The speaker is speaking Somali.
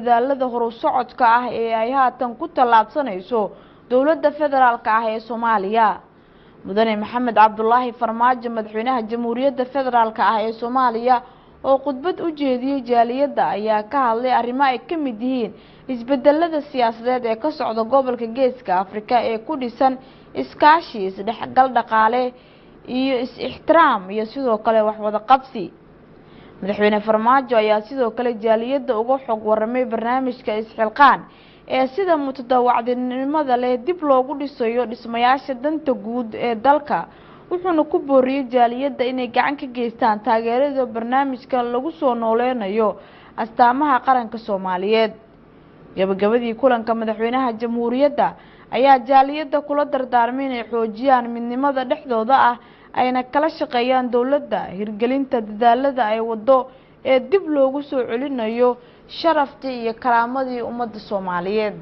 Dadaalada horu socodka ah ee ay haatan ku tallaabsanayso dowladda federaalka ah ee Soomaaliya. Mudane Maxamed Cabdulaahi Farmaajo, madaxweynaha Jamhuuriyadda Federaalka ah ee Soomaaliya, oo khudbad u jeediyey jaaliyadda ayaa ka hadlay arrimo ay ka mid yihiin isbedelada siyaasadeed ee ka socda gobolka Geeska Afrika ee ku dhisan iskaashi, isdhexgal dhaqaale iyo is-ixtiraam iyo sidoo kale waxwada qabsi. Madaxweyne Farmaajo ayaa sidoo kale jaaliyadda uga xog waramay barnaamijka Isxilqaan ee sida mutadawacdinimada leh dib loogu dhisayo dhismayaasha danta guud ee dalka, wuxuuna ku booriyey jaaliyadda inay gacan ka geystaan taageerada barnaamijka lagu soo nooleynayo astaamaha qaranka Soomaaliyeed. Gabagabadii kulanka, madaxweynaha jamhuuriyadda ayaa jaaliyadda kula dardaarmay inay xoojiyaan midnimada dhexdooda ah, ayna kala shaqeeyaan dowladda hirgelinta dadaalada ay wado ee dib loogu soo celinayo sharaftii iyo karaamadii ummadda Soomaaliyeed.